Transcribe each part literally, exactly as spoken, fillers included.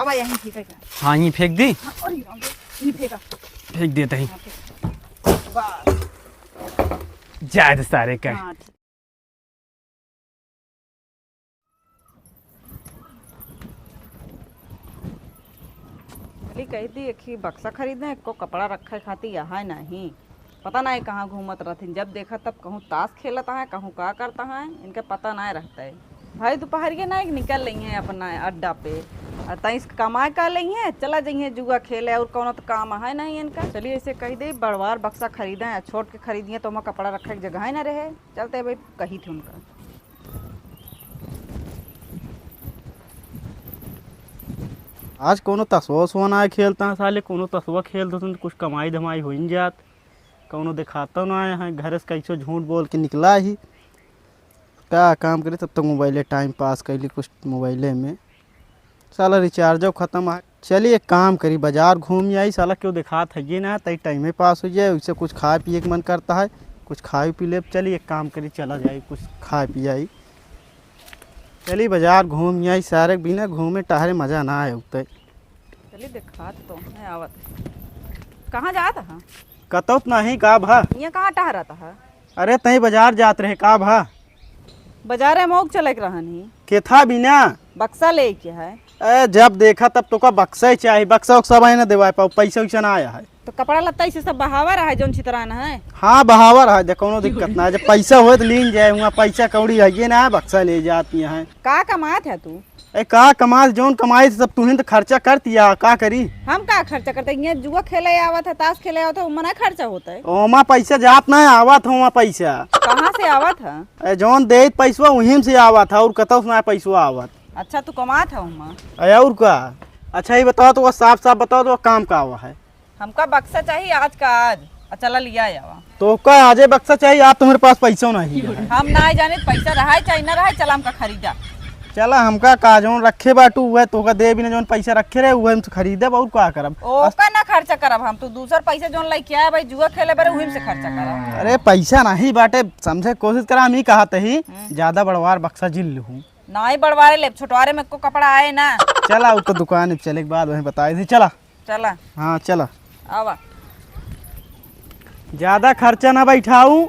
अब यहीं फेंका क्या? हाँ, यहीं फेंक दी। हाँ, और ये, ये फेंका। फेंक देते ही। हाँ, फेंक। बस। जाए दे सारे का। हाँ, ठीक। चली कही थी, एक ही बक्सा खरीदे, एको कपड़ा रखे खातिर यहाँ नहीं। पता नहीं कहाँ घूमत रहथिन, जब देखा तब कहूँ ताश खेलत हैं, कहूँ का करत हैं, इनके पता नहीं रहता है। भाई दोपहरिया ना एक निकल रही हैं अपना अड्डा पे, और तईस कमाए का रही हैं, चला जाइए जुआ खेले, और कौनो तो काम है नहीं इनका। चलिए ऐसे कही दे, बड़वार बक्सा खरीदे, छोट के खरीदिए तो वहाँ कपड़ा रखे के जगह ही ना रहे। चलते भाई कही थे उनका। आज कौनो तसवा उसवा ना खेलता है साले, कौनो तसवा खेल देते तो कुछ कमाई धमाई हो ही जात। कौनो दिखाता ना है, घर से कैसो झूठ बोल के निकला ही। का काम करे, तब तक मोबाइले टाइम पास कैली कुछ मोबाइले में। साला रिचार्जो खत्म है। चली एक काम करी, बाजार घूम आई, साला क्यों देखात है ये ना, तई टाइमे पास हो जाए। वैसे कुछ खाए पिए के मन करता है, कुछ खाए पी ले। चली एक काम करी, चला जाए कुछ खाए पी आई। चली बाजार घूम आई, सारे बिना घूमे टहरे मजा ना आए उतरे। चली देखात तो है आवत। कहाँ जात है? कतौ तो नहीं, का भा? ये कहाँ टहरत है? अरे तई बाजार जात रहे, का भा? बाजारे में चले के रहन ही। केथा बिना? बक्सा लेके है। ए, जब देखा तब तो का बक्सा ही चाही, बक्सा उक्सा भाई ना देवाए पाओ, पैसा वैसा ना आया है। तो कपड़ा लत्ता इसे सब बहावा रहा है, जौन छितराना है। हाँ, बहावा रहा है, देख, कौनो दिक्कत ना है, जब पैसा होए तो लीन जाए, हुआ पैसा कौड़ी है ये ना है, बक्सा ले जाती हैं। का कमात है तू? ए, का कमात, जौन कमाई सब तुहिन तो खर्चा करती है, का करी? हम का खर्चा करते? ये जुआ खेले आवत है, ताश खेले आवत है, उमा ना खर्चा होता है। ओमा पैसा जात ना आवत है, ओमा पैसा। कहाँ से आवत है? ए, जौन देत पैसवा उहिम से आवत है, और कतौ से ना पैसवा आवत। अच्छा, तू कमात है ओमा? ए, और का? अच्छा, ये बताओ तो, साफ साफ बताओ तो, काम का हुआ है? हमका बक्सा चाहिए आज का आज, आ चला लिया आवा। तो का आजे बक्सा चाहिए? आप तुम्हारे पास पैसा नहीं है। हम ना जाने पैसा रहा है चाहे ना रहा है, चला हमका खरीदा। चला हमका का जौन रखे बाटू वह तोका दे बिना जौन पैसा रखे रहे वह हम खरीदब और का करब। ओका ना खर्चा करब हम, तू दूसर पैसा जौन लेके आए भाई जुआ खेले बरे उही से खर्चा करब। अरे पैसा नहीं बाटे, समझे कोशिश करा, हम ही कहत ही हम्म। ज्यादा बड़वार बक्सा जिन लूँ। नहीं बड़वारे ले, छोटवारे में को कपड़ा आए ना। चला उ तो दुकान पे चले के बाद वहीं बताए थे, चला। चला। हाँ, चला। आवा। ज्यादा खर्चा ना बैठाऊ।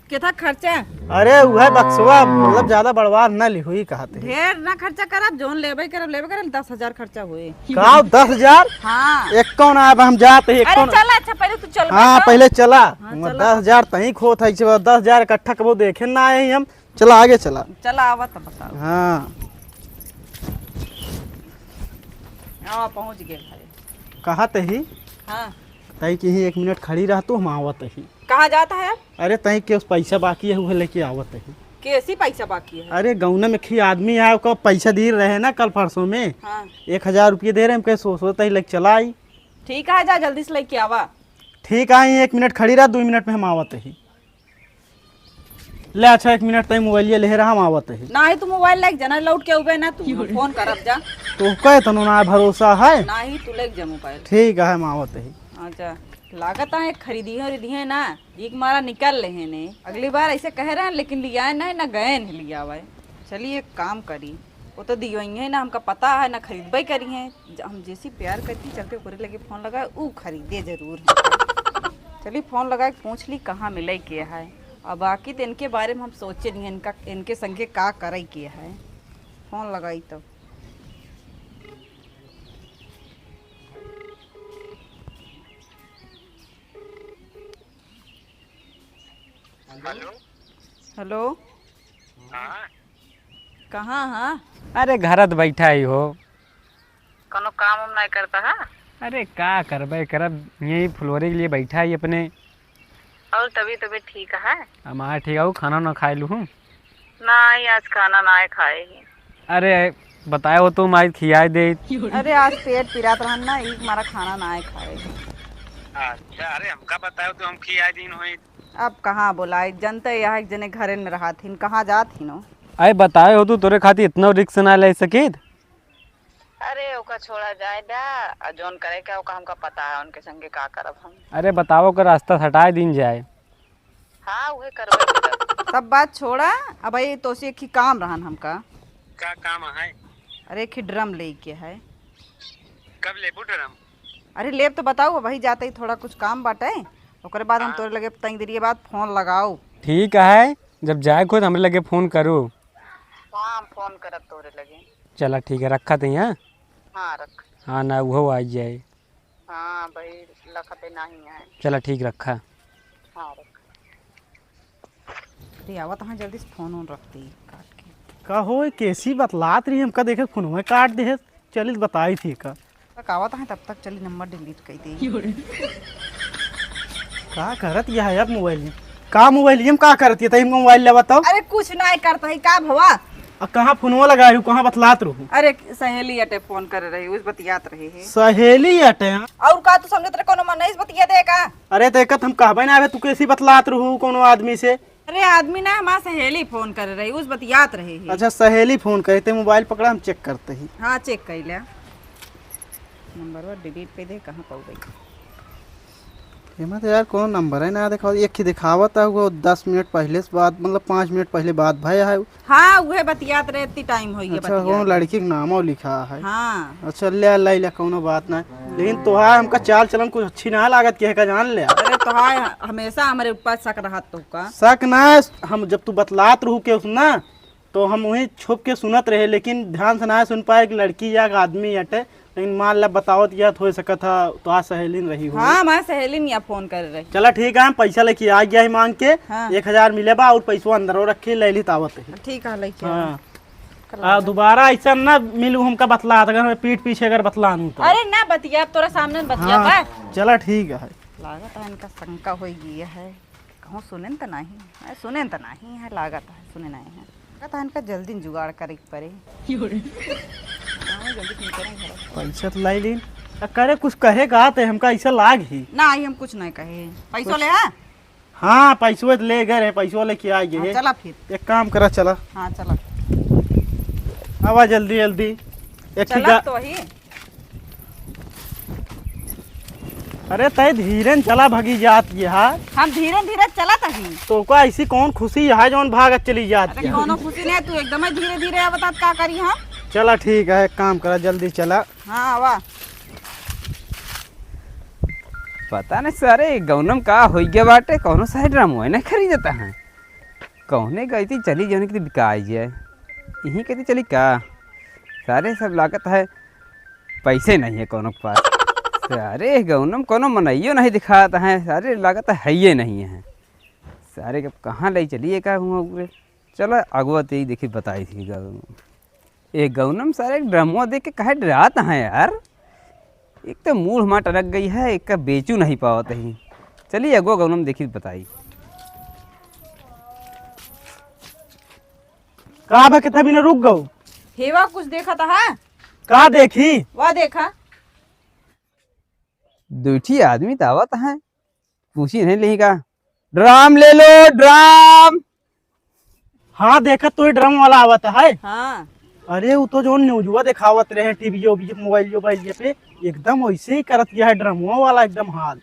केथा खर्चा? अरे, उहे बक्सवा, मतलब, ज्यादा बड़वार ना लिहुई कहत ही। ढेर ना खर्चा करब, जौन लेबे करब, लेबे करब, दस हजार खर्चा होए। का, दस हजार? हाँ। एक कौन आब हम जात ही, एक अरे, कौन? चला, अच्छा, पहले तू चल, हाँ, बैठो। पहले चला। हाँ, चला। दस हजार तहीं खोत है, दस हजार इकट्ठा कबो देखे ना आए हम। चला, आगे चला। चला, आवा तो बताओ। हाँ। आवा, पहुँच गए घरे। कहत ही? हाँ। तई कि ही एक मिनट खड़ी रह, तो हम आवत ही। कहाँ जात है अब? अरे, तई के उस पैसा बाकी है, उहे लेके आवत ही। कैसी पैसा बाकी है? अरे, गौना में खी आदमी आए, ओका पैसा दे रहे ना कल परसों में। हाँ। एक हजार रुपये दे रहे, हम कहे सौ, सौ तई लेके चला आई। ठीक है, जा जल्दी से लेके आवा। ठीक है, एक मिनट खड़ी रह, दो मिनट में हम आवत ही। ले अच्छा, एक मिनट तई मोबाइलिया ले रहा, हम आवत ही। नाही तू मोबाइल लेके जाना, लौट के उबे ना तू, हम फोन करब जा। तो कहे तनो ना भरोसा है। नाही तू लेके जा मोबाइल। ठीक है, हम आवत ही। अच्छा, लागत है खरीदी हो रिदी है ना, एक मारा निकल ले हैं ने। अगली बार ऐसे कहे रहे लेकिन लियाए नहीं ना गए नहीं लियावे। चलिए एक काम करी, वो तो दियो ही है ना, हमका पता है ना खरीदबे करी है। ज-, हम जैसी प्यार करती चलते ओकरे लगे फोन लगाए, ऊ खरीदे जरूर है। चली फोन लगाए के पूछ ली कहाँ मिले के है। अब बाकी तो इनके बारे में हम सोचे नहीं, इनका, इनके संगे का करे के है। फोन लगाई तब। हेलो। हेलो। हाँ। कहाँ हाँ? अरे घरत बैठा ही हो। कोनो काम उम नहीं करता है? अरे का करबे करब, यही फुलवरी के लिए बैठा ही अपने। और तबीयत तबीयत ठीक है? हमार ठीक है, खाना ना खाए लूँ। नहीं, आज खाना ना खाए ही। अरे बताए हो तुम, आज खियाए दे। अरे आज पेट पिरात रहन ना, एक मारा खाना ना खाए। अच्छा, अरे हमका बताओ तो हम खियाए दिन होई। अब कहाँ बोलाई, जनते यहाँ एक जने घरे में रहत हिन, कहाँ जात हिन हो? अरे बताए हो तू, तोरे खातिर इतना रिस्क ना ले सकित। अरे ओका छोड़ा जाए दा, आ जौन करे का ओका हमका पता है, उनके संगे का करब हम। अरे बताओ, ओकर रास्ता हटाए दिन जाए। हाँ, उहे करबे करब। सब बात छोड़ा, अब ये तोसे एक ही काम रहन हमका। का काम है? अरे एक ही ड्रम लेके है। कब लेबू ड्रम? अरे लेब तो बताओ, वही जाते ही थोड़ा कुछ काम बाटे, ओकरे बाद हम हाँ। तोरे लगे तनी देरिये बाद फोन लगाओ। ठीक है, जब जाए को तो हमरे लगे फोन करो। हाँ, हम फोन करब तोरे लगे। चला ठीक है, रखा तई, हाँ? हाँ, रख। हाँ ना, उहो आ जाए। हाँ भाई, लखते नहीं है। चला ठीक, रखा। हाँ, रख। अरे आवत हाँ, जल्दी से फोन ओन रख दी काट के। का हो, कैसी बतलात रही, हमका देखे फोन में काट दे। चलित बताई थी का। तक आवत है, तब तक चली नंबर डिलीट कर दे। का करत यह है अब मोबाइल में? का मोबाइल में का करत है? तई मोबाइल लेवा तो। अरे कुछ ना करत है का भवा? आ कहाँ फोनवा लगा रहू, कहाँ बतलात रहू? अरे सहेली अटे फोन कर रही, उस बतियात रही है। सहेली अटे? और का तू समझत रहे कोनो मन नहीं बतिया दे का? अरे तो एकत हम कहबे ना आवे, तू कैसी बतलात रहू कोनो आदमी से? अरे आदमी ना, हमार सहेली फोन कर रही, उस बतियात रही है। अच्छा, सहेली फोन करे, ते मोबाइल पकड़ा, हम चेक करते ही। हाँ, चेक कर ले। नंबरवा डिलीट कर दे, कहाँ पाऊ गई? एमा तो यार कोनो नंबर है ना, दिखाओ, एक ही दिखावत है, वो दस मिनट पहले से बात, मतलब पाँच मिनट पहले बात भय है। हाँ, उहे बतियात रहे, इतनी टाइम होई है अच्छा, बतियात। कोनो लड़की के नामो लिखा है। हाँ। अच्छा, ले, ले, ले, कोनो बात ना। लेकिन तोहार हमका चाल चलन कुछ अच्छी ना लागत, के का जान ले। अरे, तोहार हमेशा हमरे ऊपर शक रहत तो का? शक ना, हम जब तू बतलात रहू के सुना, तो हम वहीं छुप के सुनत रहे, लेकिन ध्यान से ना सुन पाए कि लड़की या आदमी अटे। लेकिन मान ला बतावत या तो हो सकत है, तो आज सहेली न रही हो। हाँ, हमारे सहेली न या फोन कर रही। चला ठीक है, हम पैसा लेके आ गया है मांग के। हाँ। एक हजार मिले बा और पैसवा अंदरो रखे, ले ली तावत है। ठीक है, लेके हाँ। आ, दोबारा ऐसा ना मिलू हमका बतला, अगर हमें पीठ पीछे अगर बतलानू तो। अरे ना बतिया, अब तोरा सामने बतिया हाँ, बा। चला ठीक है। लागत है इनका शंका हो गई है, कहूँ सुने न त नहीं है, सुने न त नहीं है, लागत है सुने नहीं है, लागत है इनका जल्दी जुगाड़ करे के पड़े। हाँ, जल्दी से निकलें घर से। पैसा तो लाई ली, आ, करे कुछ कहे का ते हमका ऐसा लाग ही। ना आई, हम कुछ नहीं कहे, पैसो कुछ ले आ। हाँ, पैसवा ले गए रहे, पैसवा लेके आ गए हाँ, है। चला फिर। एक काम करा, चला। हाँ, चला। आवा जल्दी, जल्दी। एक चला ठिका- तो ही। अरे, तय धीरे न चला, भगी जात ये हा। हम धीरे धीरे चलत ही। तो का ऐसी कौन खुशी है जौन भागत चली जात अरे, है? कोनो खुशी नहीं, तू एकदम ही धीरे धीरे आवत, का करी हम? चला, ठीक है, एक काम करा, जल्दी चला। हाँ, आवा। पता नहीं सारे गौनम का होइ गया बाटे, कौनो सारे ड्रमवा नहीं खरीदता है, कौने गई थी चली जौन की बिकाई जाए, यहीं कहती चली का। सारे सब लागत है पैसे नहीं है कौनो के पास। सारे गौनम कौनो मनइयो नहीं दिखाता है, सारे लागत है ये नहीं है। सारे के कहाँ ले चलिए का हुआ पूरे। चला अगवा ते ही देखी बताई थी गौनम। ए गौनम सारे एक ड्रमवा देख के काहे डरात हैं यार? एक तो मूड़ हमार टरक गई है, एक का बेचू नहीं पावत ही। चली अगवा गौनम देखी बताई। का बा, कितना बिना रुक गऊ? हेवा कुछ देखा था, हाँ? का देखी? वाह देखा। दुइ ठी आदमी त आवत हैं, पूछी नहीं लेही का, "ड्राम ले लो, ड्राम।" हाँ, देखत तो ये ड्रम वाला आवत है। हाँ। अरे, वो तो जो न्यूजवा दिखावत रहे टीवी, मोबाइल, मोबाइल पे, एकदम वैसे ही करत गया है ड्रमवा वाला, एकदम हाल।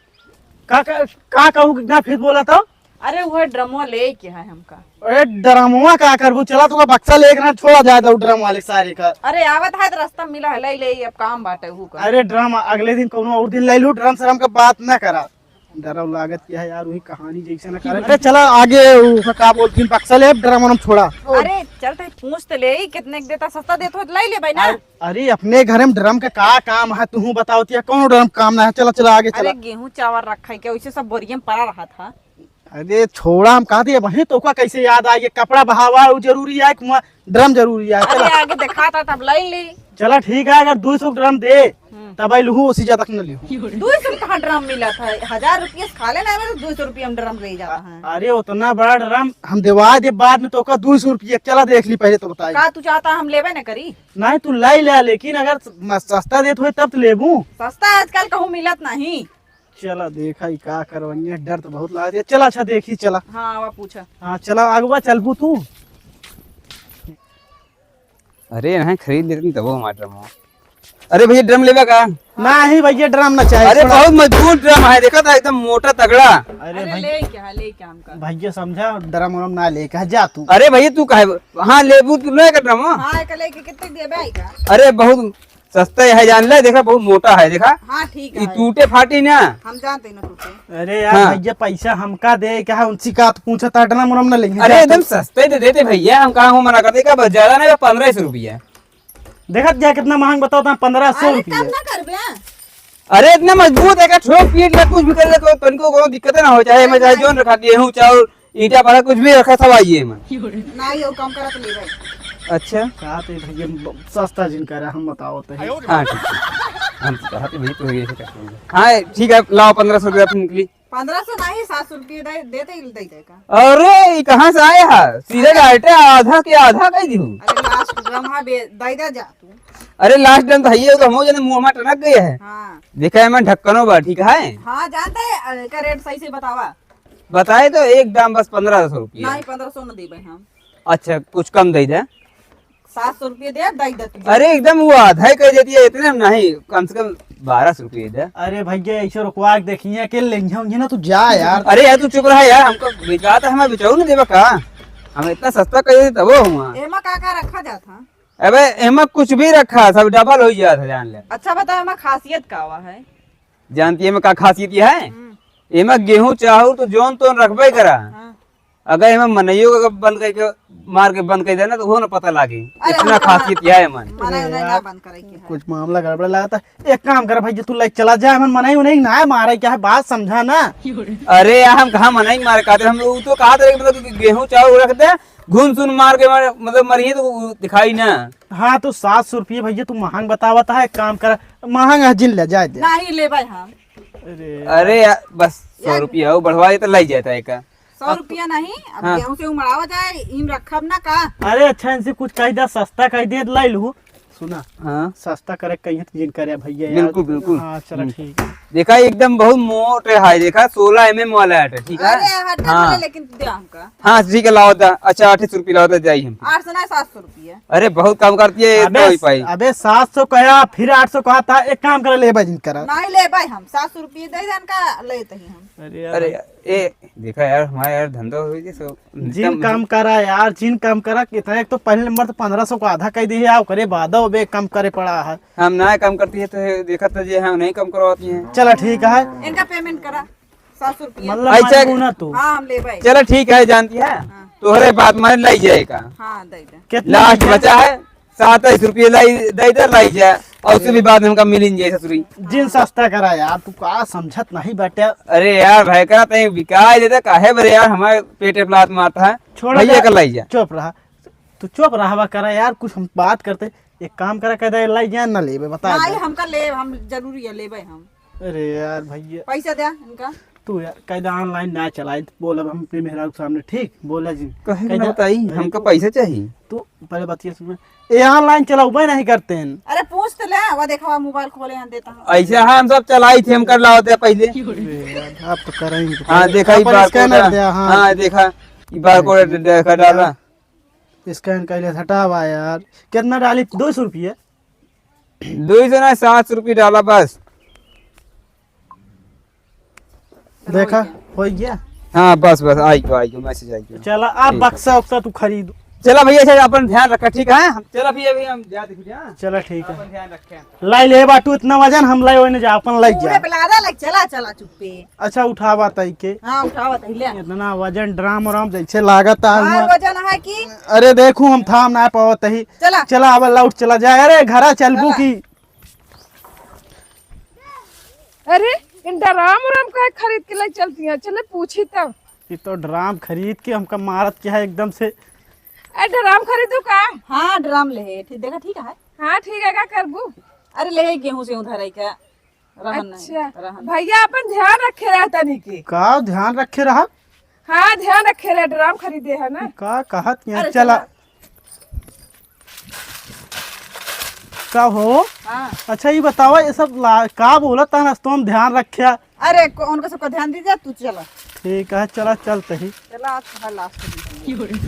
का, का, का कहू, कितना फिर बोला था? अरे, वो ड्रमवा ले के है हमका। अरे, ड्रमवा का करबू? चला, तोका बक्सा लेके ना छोड़ा जाए तो ड्रम वाले सारे का। अरे, आवत है तो रास्ता में मिला है, ले ले, अब काम बाटे हु का। अरे, ड्रम अगले दिन कोनो और दिन ले लू, ड्रम से हमका बात ना करा। डरव लागत क्या है यार, वही कहानी जैसे ना करे। अरे, चला आगे, उ का बोलती, बक्सा ले, ड्रम वरम छोड़ा। अरे, चल, तो पूछ तो ले, कितने के देता, सस्ता देत हो तो ले ले भाई ना। अरे, अपने घर में ड्रम के का काम है, तू बताओ तिया, कौन ड्रम काम ना है? चला, चला, आगे अरे, चला। गेहूं चावल रखा है क्या? वैसे सब बोरिया में पड़ा रहा था। अरे, छोड़ा, हम कहते हैं, वही तो का कैसे याद आ गया? कपड़ा बहावा, वो जरूरी है कि वहाँ ड्रम जरूरी है? अरे, चला। आगे दिखाता, तब लाई ली। चला, ठीक है, अगर दो सौ ड्रम दे, हम्म। तब आई लूहू, उसी ज्यादा न लिहू। दो सौ कहाँ ड्रम मिला था? हजार रुपये से खा लेना है, तो दो सौ रुपये में ड्रम ले जाता है। अरे, उतना बड़ा ड्रम हम देवा दे बाद में, तो का दो सौ रुपये? चला, देख ली, पहले तो बताई। का तू चाहता, हम लेबे न करी? नहीं, तू लाई ले, लेकिन अगर म-, सस्ता देत होए तब तो लेबू। सस्ता आजकल कहूँ मिलत नहीं। चला देखा ही का करवनिया, डर तो बहुत लागत है। चला अच्छा देखी, चला। हाँ, आवा पूछा। हाँ, चला अगवा चलबू तू। अरे नहीं, खरीद लेते तब हमारा ड्रम। अरे भैया, ड्रम लेबा का? नहीं भैया, ड्रम ना चाहे, अरे छोड़ा। बहुत मजबूत ड्रम है, देखा था एकदम मोटा तगड़ा। अरे अरे भाई, ले क्या, ले क्या हमका? भैया समझा, ड्रम व्रम ना लेके जा तू। अरे भैया तू काहे, हाँ लेबू तू ले का ड्रम? हाँ, एक लेके कितने देबे आई का? अरे बहुत सस्ता है, जान ले, देखा, बहुत मोटा है, देखा। हाँ, ठीक ई है। टूटे फाटी ना। हम जानते हैं ना टूटे। अरे यार, हाँ। भैया, पैसा हमका दे, क्या है, उनसे का तो पूछा था, डना मुरम ना लेंगे। अरे, एकदम सस्ते दे देते भैया, हम कहाँ मना करते, का बस ज्यादा ना, पन्द्रह सौ रुपया। देखत जा, कितना महंग बताओ, तो पन्द्रह सौ अरे, रुपया। कम ना करबे। अरे, इतना मजबूत है, का ठोक पीट ले, कुछ भी कर ले, तो तनको कोनो दिक्कत ना हो, चाहे मैं चाहे जोन रखा, गेहूं, चाउर, ईंटा पत्थर कुछ भी रखा, सब आइए एमा। ना, ये कम करत नहीं भाई। अच्छा। का तो भैया ब-, सस्ता जिन करे, हम बताओ तो है। हाँ, ठीक है। हम तो कहते भाई तो ये से करते हैं। हाँ, ठीक है, लाओ पन्द्रह सौ रुपया अपनी निकली। पन्द्रह सौ नहीं, सात सौ रुपये दे, देते ही दे देगा। अरे, ये कहाँ से आया है? सीधे अरे। डायरेक्ट आधा के आधा कह दी हूँ। अरे, लास्ट ड्रम है, बे-, दे दे जा तू। अरे, लास्ट ड्रम तो है, ये तो हम जने मुंह में टनक गए है। हाँ। देखा है, मैं ढक्कनो बा, ठीक है? हाँ, जानते हैं, अ, का रेट सही से बतावा। बताए तो एक दाम बस पन्द्रह सौ रुपया। नहीं, पन्द्रह सौ न देबे हम। अच्छा, कुछ कम दे दे। सात सौ रुपया दे, दे दे तू। अरे एकदम वो आधा ही कर देती है, इतने में नहीं, कम से कम बारह सौ रुपया दे। अरे भैया, ऐसे रुकवा के देखिए के लेंगे होंगे ना, तू जा यार। अरे यार, तू चुप रहा यार, हमको बेचवा तो हमें बेचाऊ नहीं देबा का? हम इतना सस्ता कर देते तबो हुआ। एमा का का रखा जात है? अबे एमा कुछ भी रखा, सब डबल हो जात है, जान ले। अच्छा बताओ, एमा खासियत का हुआ है? जानती है एमा का खासियत ये है? हम्म। एमा गेहूं चाउर तो जौन तौन रखबे करा। हाँ। अगर एमा मनइयो के बंद करके, मार के बंद कर देना तो वो ना पता लागे। अरे इतना हाँ। खासियत ये है एमा। मना उना ना बंद करे के है। कुछ मामला गड़बड़ लगता है। एक काम कर भाई, जो तू लाइक चला जा, हम मनई उनई ना मारे, क्या है बात समझा ना। अरे यार, हम कहाँ मनई मारे कहते, हम उ तो कहा थे मतलब कि गेहूं चाउर रख दे, घुन सुन मार के मारे, मतलब मरिए तो उ दिखाई ना। हाँ, तो सात सौ रुपये भैया, तू महंग बतावत है, एक काम कर, महंग है जिन ले जाए दे। नहीं लेबै हम। अरे अरे यार, बस सौ यार। रुपया हो, बढ़वा दे तो लई जाता है का। सौ अब रुपया नहीं, अब हाँ। गेहूं से उमड़ावा जाए, इन रखब ना का? अरे अच्छा, इनसे कुछ कह दे, सस्ता कह दे, लाई लू। सुना, हाँ। सस्ता करे कहीं तो जिन करे भैया यार। बिल्कुल, बिल्कुल। हाँ, चला हम्म। ठीक। देखा, एकदम बहुत मोटे है, देखा, सोलह एमएम वाला है, ठीक है? अरे, हटा हाँ। ले, लेकिन दे हमका। हाँ, ठीक है, लाओ दा। अच्छा, आठ सौ रुपया लाओ दा, जाई हम। आठ सौ ना, सात सौ रुपया। अरे, बहुत कम करती है, इतना अबे, हो पाई। अबे, सात सौ कहा, फिर आठ सौ कहा था, एक काम कर, ले भाई, जिन करा। नहीं ले भाई, हम सात सौ रुपया दे देन का, लेते ही हम। अरे यार अरे, भाई। ए, देखा यार, हमारा यार धंधा हो गया, सो जिन एकदम कम करा यार, जिन कम करा, कितना, एक तो पहले नंबर तो पन्द्रह सौ का आधा कह दिया, ओकरे बाद अबे कम करे पड़ा है। हम ना कम करती है तो देखा तो जे हम नहीं कम करवाती हैं। चला ठीक है। इनका पेमेंट करा, सात सौ रुपया। मतलब अच्छा। मानू ना तू। हाँ, हम लेबै। चला ठीक है, जानती है, हाँ। तोहरे बात माने लाई जाएगा। हाँ, दे दे। कितना लास्ट है? बचा है, सात सौ रुपये लाई, दे दे, लाई जा, और उससे भी बाद में हमका मिलिन जाए ससुरी। जिन सस्ता करा यार, तू का समझत नहीं बाटे। अरे यार, भाई करा तई बिकाई देता, काहे बरे यार, हमारे पेटे पे लात मारता है। छोड़ भैया दे, का लाई जा। चुप रहा, तू चुप रहवा करा यार, कुछ हम बात करते। एक काम करा, कह दे लाई जा, ना लेबे, बता नहीं, दे। हमका ले, हम जरूरी है, लेबै हम। अरे यार भैया। पैसा दे इनका। तू यार, कायदा ऑनलाइन ना चलाई, बोलब हम अपने मेहरारू के सामने, ठीक? बोला जी। कहे के कायदा ना बताई, अरे हमका तू पैसा चाहिए। तू पहले बतिया सुन। ए ऑनलाइन चलाउबे नहीं करते हैं। अरे पूछ तो ले, वो देखा मोबाइल खोले हैं, देता हूँ। ऐसे हम सब चलाई थे, हम कर लाओ थे पहले। अरे यार, आप तो करेंगे। हाँ, देखा, ई अपन बार स्कैनर कोड। दे, हाँ। हाँ, देखा, ई बार कोड देखा डाला। स्कैन कैले हटावा यार। कितना डाली? दो सौ रुपये। दो सौ ना, सात सौ रुपये डाला बस। देखा, हो गया। हाँ, बस, बस, आई गयो, आई गयो, मैसेज आई गयो। चला, आप ठीक। बक्सा उक्सा तू खरीद। चला भैया, अच्छा, अपन ध्यान रखा, ठीक है? हम चला भैया, अभी हम जाते हैं, हाँ? चला, ठीक है। अपन ध्यान रखें। लाई ले बाटू, इतना वजन हम लाई, ओने जा, अपन लाई पूरे जा। बलादा लग, चला, चला, चुप्पे। अच्छा, उठावा तई के। हाँ, उठावा तई, ले। इतना वजन ड्राम उराम जैसे लागत है, हाँ, हुआ। वजन है कि अरे, देखू, हम थाम ना पावत ही। चला। चला, अब लाउट चला जाए। अरे, घरा चलबू चला। की? अरे, इन ड्राम उराम काहे खरीद के ले चलती हैं? चले पूछी तब। ये तो ड्राम खरीद के हमका मारत क्या है एकदम से। ए, ड्राम खरीदू का? हाँ, ड्राम ले, ठीक, देखा, ठीक है। हाँ, ठीक है, का करबू? अरे, ले, गेहूं से उधर आई क्या? रहन नहीं, अच्छा, रहन। भैया अपन ध्यान रखे रहा तनी के। का ध्यान रखे रहा? हाँ, ध्यान रखे रहा, ड्राम खरीदे है ना। का कहत ये? अरे, चला। चला। का हो? हाँ। अच्छा, ये बतावा, ये सब ला-, का बोला था ना, तो हम ध्यान रखे। अरे, को-, उनका सबका ध्यान दीजिए, तू चला। ठीक है, चला, चलते ही। चला, आज तो है लास्ट दिन।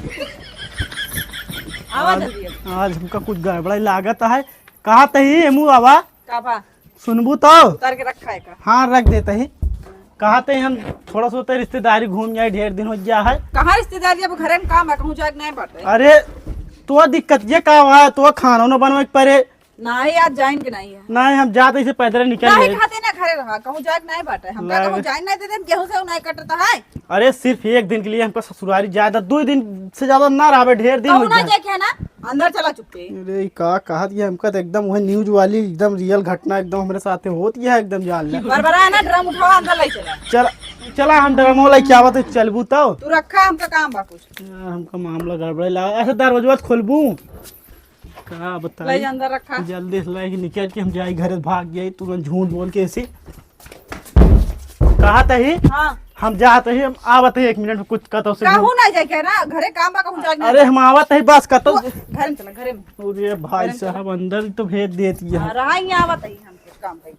आवा आज, जल्दी अब। आज हमका कुछ गड़बड़ाई लागत है। कहा तही एमू आवा। का बा? सुनबू तो? उतार के रखा है का? हाँ, रख देते ही। कहा तही हम थोड़ा सा तो रिश्तेदारी घूम जाए, ढेर दिन हो गया है। कहाँ रिश्तेदारी? अब घरे में काम है, कहूँ जाए के नहीं बाटे। अरे, तो दिक्कत ये का हुआ है, तो खाना ना बनवे के पड़े। नाही, आज जाइन के नाही है। नाही, हम जात ऐसे पैदल निकल नाही गए। खाते ना घरे रहा, कहूँ जाए के नाही बाटे। हम का लाग- कहूँ जाए नाही देते, गेहूँ से नाही कटता है। अरे, सिर्फ एक दिन के लिए हमका ससुरारी जाए दा, दो दिन से ज्यादा ना रहबे, ढेर दिन कहूँ हो ना गया। जाए के है ना, अंदर चला चुपके। अरे, ई का कहत ये, हमका तो एकदम वही news वाली, एकदम real घटना एकदम हमरे साथे होत ये है, एकदम जान ले। बरबरा है ना, ड्रम उठावा, अंदर ले चला। चल, चला, हम ड्रमो लेके आवत है, चलबू तो। तू रखा, हमका काम बा कुछ। यार, हमका मामला गड़बड़े लगा। अच्छा, दरवाजा खोलबू? का बताई? ले जा, अंदर रखा। जल्दी से लेके निकल के हम जाई घरे, भाग जाई, तू झूठ बोल के ऐसे। कहा तही? हाँ। हम जात ही, हम आवत ही एक मिनट में, कुछ कहता उसे। कहूँ ना जाए के ना, घरे काम बा, कहूँ जाए के ना। अरे हम आवत ही बस कहता। तू घरे में चला, घरे में। अरे भाई साहब, अंदर तो भेज देती है। हाँ, रहा ही आवत ही हम कुछ काम पे।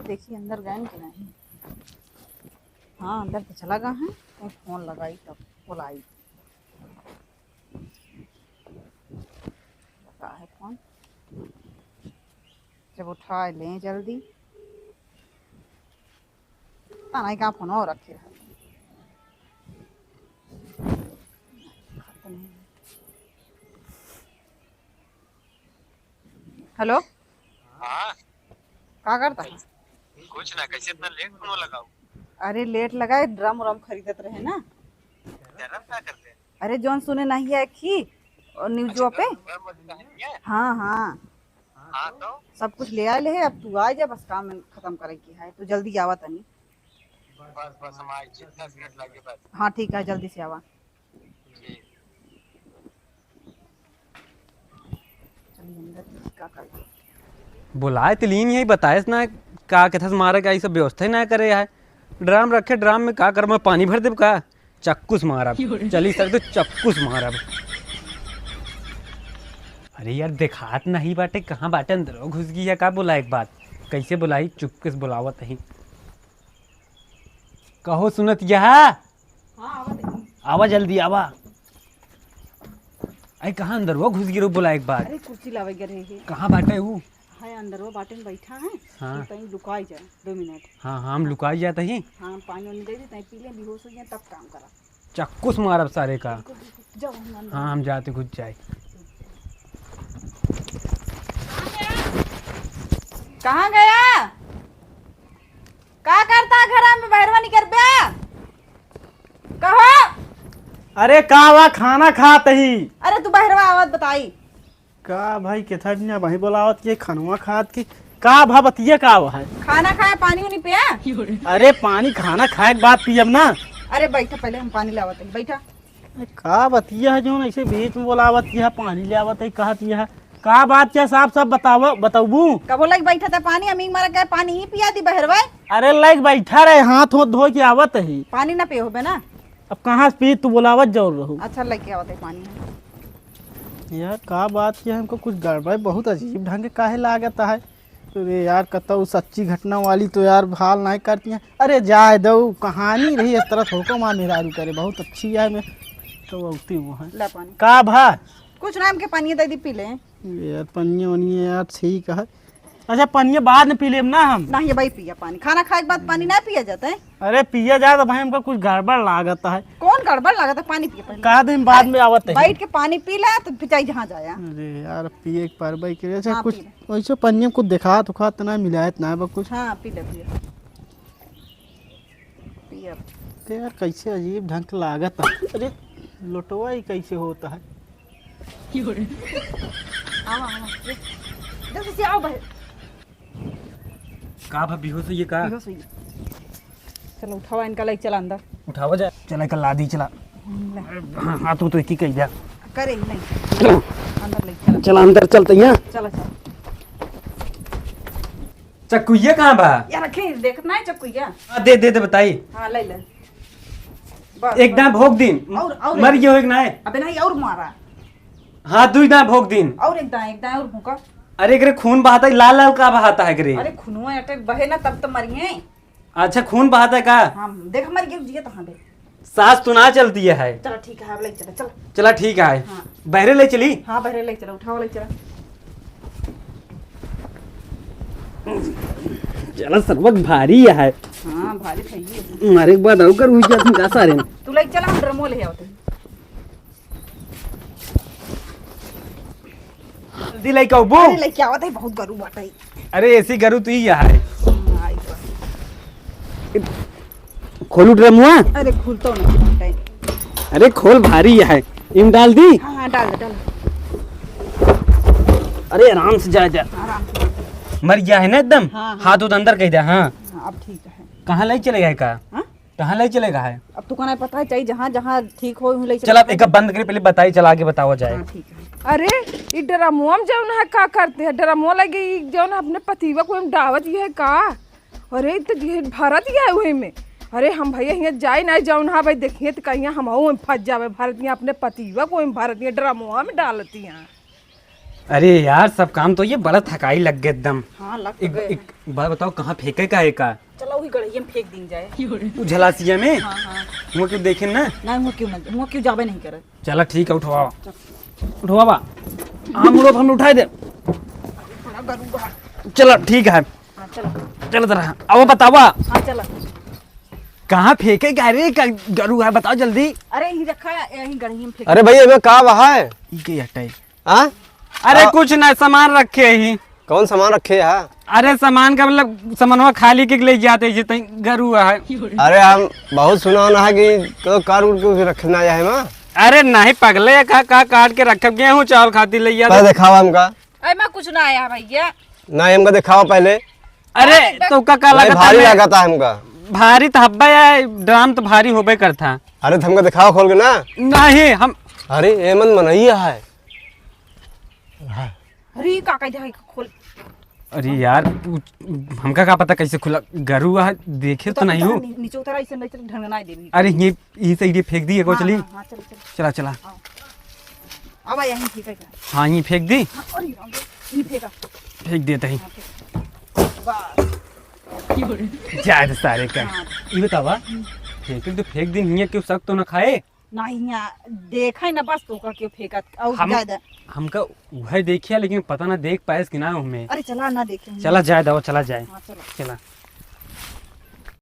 देखिए अंदर गए कि नहीं। हाँ, अंदर तो चला गया है। फोन लगाई तब बुलाई। का है फोन? जब उठा लें जल्दी। पता नहीं कहाँ फोन और रखे है। हेलो। हाँ। का करता है? कुछ ना, कैसे इतना लेट फोन लगाओ? अरे लेट लगाए, ड्रम व्रम खरीदत रहे ना। ड्रम का करते हैं? अरे जौन सुने नहीं है कि और न्यूजो पे। ड्रम व्रम खरीदते हैं? हाँ, हाँ। हाँ तो? सब कुछ ले आए ले है, अब तू आ जा, बस काम खत्म करे की है, तू जल्दी आवा तनी। बस, बस, हम आए, दस मिनट लगे बस। हाँ ठीक है, जल्दी से आवा। ठीक। चलिए अंदर का करते। बुलाए त लीन यही बताएस ना, का कथस मारे का, ई सब व्यवस्था ही ना करे है। ड्राम रखे, ड्राम में का करब, मैं पानी भर देब का? चक्कू से मारब। चली सर तो चक्कू से मारब। अरे यार, देखात नहीं बाटे, कहाँ बाटे, अंदर घुस गई है का? बोला एक बात, कैसे बुलाई? चुपके से बुलावत ही। कहो सुनत यहा। हाँ, आवा दे। आवा जल्दी आवा। आई कहाँ अंदर वो घुस गिरो, बोला एक बार। अरे कुर्सी लावे गए रहे। कहाँ बाटे वो? हाय अंदर वो बाटे में बैठा है। हाँ। तो कहीं लुकाई जाए दो मिनट। हाँ, हाँ, हम लुकाई जाते ही। हाँ, पानी वानी दे दे, तहीं पी ले, बेहोश हो जाए तब काम करा। चक्कू से मारब सारे का। जाओ, हम अंदर। हाँ, हम जाते खुद जाए। कहाँ गया? का करता घरा में, बहरवा निकर बे? कहो। अरे का वा, खाना खात ही। अरे तू बहरवा आवत बताई। का भाई, केथा दिन वही बोलावत के खनवा खात की, का भा बतिया का वा है? खाना खाए, पानी उनी पिया। अरे पानी खाना खाए के बाद पियब ना। अरे बैठा, पहले हम पानी लावत ही, बैठा। ए, का बतिया है जौन ऐसे बीच में बोलावत यह, पानी ले आवत है, कहत यह, का बात क्या साफ साफ बतावा, बतौबू? कबो लग बैठा था पानी, अमीन मारा कहे पानी ही पिया दी बहरवे। अरे लग बैठा रहे, हाथ होत धो के आवत है। पानी ना पिए होबे ना? अब कहाँ से पी, तू बोलावत जौर रहू। अच्छा लेके आवत है पानी। यार का बात क्या है, हमको कुछ गड़बड़ बहुत अजीब ढंग के काहे लागत है। अरे यार, कतौ सच्ची घटना वाली तो यार हाल नाहीं करती हैं। अरे जाए दो, कहानी रही इस तरह थोड़को माँ मेहरारू करे, बहुत अच्छी है। मैं तो उगती वो है। ला पानी। का भा? कुछ ना, हमके पानी दे दी, पी ले। यार पनिया वनिया यार ठीक है। अच्छा पनिया बाद में पी लेम ना हम। नहीं भाई पिया पानी, खाना खाए के बाद पानी ना पिया जाता है। अरे पिया जाए तो भाई हमका कुछ गड़बड़ लागत है। कौन गड़बड़ लागत है? पानी पिए पहले। का दिन बाद में आवत है। बैठ के पानी पी ला तो पिचाई जहाँ जाया। अरे यार पिए के परबे के। अच्छा हाँ, कुछ पी ले। वैसे पनिया कुछ देखात उखात ना मिलायत ना बा कुछ। हाँ पी ले पिया। पिया। ते यार कैसे अजीब ढंग के लागत है। अरे लोटवा ही कैसे होता है। आवा, आवा। जल्दी से आओ भाई। का भा बेहोश हुई है का? बेहोश हुई है। चलो उठावा इनका, लेके चला अंदर। उठावा जाए। चला इनका लादी चला। ले। हाँ, हाँ, तू तो एक ही कह दिया। करे ही नहीं। चलो। अंदर लेके चला। चला अंदर चलते हैं। चला, चला। चक्कुइया कहाँ बा? यार रखे, देखत ना है चक्कुइया? हाँ, दे, दे, दे, बताई। हाँ, ले ले। बस, एक बस। दाँय भोंक दिन। और, और मर एक। गयो एक ना है? अबे नहीं, और मारा। हाँ, दुई दाँय भोंक दिन। और एक दाँय, एक दाँय और भोंका। अरे, एकरे खून बहाता है, लाल लाल का बहाता है एकरे? अरे, खूनवा अटे बहे ना, तब तो मरिए। अच्छा, खून बहाता है का? हाँ, देख, मर गया, जिया तो हाँ, देख। साँस तो ना चलती है। चलो, ठीक है, अब ले चलो, चलो। चला, ठीक है। हाँ। बहरे ले चली? हाँ, बहरे ले चलो, उठाओ, ले चलो। चला, सरबत भारी है। हाँ, भारी खाइए। मारे के बाद आऊ कर हुई क्या तुम का सारे? तू ले चला, हम ड्रमो ले आओ तुम। दी लइका अबू। अरे लइका आवत है, बहुत गरु बाटे। अरे ऐसी गरु तू ही यहाँ है। हाँ, आई बा। खोलू ड्रमुआ। अरे खुलतो नहीं बाटे। अरे खोल, भारी है। इम डाल दी। हाँ, हाँ, डाल दे, डाल दे। अरे आराम से जाए जा। आराम से। मर गया है ना एकदम? हाँ, हाँ। हाथ उत अंदर कह दे, हाँ। हाँ, अब ठीक है। कहाँ ले चले गए का? हाँ? कहाँ ले चले गए है? अब तू कहना पता है, चाहे जहाँ, जहाँ ठीक हो, वहीं ले चले चल, आप जाए। एक बंद करे, पहले बताई, चल आगे बतावा जाए। हाँ, ठीक है। अरे, ई ड्रमुआ में जौन है का करते हैं? ड्रमुआ लगे ई जौन अपने पतिवा को हम डावत ही है का? अरे, ई तो ये भरत ही है वही में। अरे, हम भैया हियाँ जाए ना, जौन है भाई, देखिए तो कहीं हम हऊ में फंस जावे, भरत हियाँ अपने पतिवा को हम भरत हियाँ ड्रमुआ में डालती हैं। अरे यार, सब काम तो ये बड़ा थकाई लग गए एकदम। हाँ, लग तो एक, गए। एक बात बताओ, कहाँ फेंके का है का? चला, वही गड़हिया में फेंक दीन जाए। तू झलासिया में? हाँ, हाँ। हुआ क्यों देखे ना? ना, हुआ क्यों ना, हुआ क्यों जाबे नहीं करे? चला, ठीक है, उठवावा। चल। उठवावा। हम लोग हम उठाए दे। बड़ा गरुआ। चला, ठीक है। हाँ, चला। चला, जरा। अब बतावा। हाँ, चला। कहाँ फेंके का रे, का गरुआ है, बताओ जल्दी। अरे, यहीं रखा है, यहीं गड़हिया में फेंक। अरे भाई, एमे का बा है? ई के हटाई। हाँ? अरे आ- कुछ ना, सामान रखे ही। कौन सामान रखे है? अरे सामान का मतलब, सामानवा खाली के ले जाते, जितने गरुआ है। अरे हम बहुत सुना ना है कि तो कार उड़ के रखना है माँ। अरे नहीं पगले, का, का काट के रखे, गेहूं चावल खातिर ले जाते। पहले दिखावा हमका। अरे माँ कुछ ना आया भैया। नहीं, हमका दिखावा पहले। अरे तो का, का भाई, लगता भारी है? लगता है हमका। भारी तो हब्बा या ड्राम तो भारी होबे करता। अरे तो हमका दिखावा खोल के ना। नहीं हम। अरे एमन मनैया है। अरे, ई का कह दे, खोल। अरे यार, उ, हमका का पता कैसे खुला? गरुआ है, देखे तो उतर, नहीं उतर, हो। नी-, नीचे उतर, ऐसे नहीं चल, ढंग ना देवी। अरे, ये, ये सही, ये फेंक दी, एक और हाँ, चली। हाँ, हाँ, चल, चल। चला, चला। हाँ। अब आ, यहीं ठीक है क्या? हाँ, ये फेंक दी। हाँ, अरे राम रे, ये फेंका। फेंक देते ही। हाँ, फेंक। बस। जाए दे सारे का। हाँ। ये बतावा, हम्म। फेंक तो फेंक दी, नहीं है, क्यों शक तो ना खाए? नहीं, यहाँ देखे ना बस, तो का क्यों फेंकत? और हम, ज्यादा। हमका वह देखिया, लेकिन पता ना देख पाएस कि ना हमें। अरे चला ना देखे हम। चला जाए दवा, चला जाए। हाँ, चला। चला।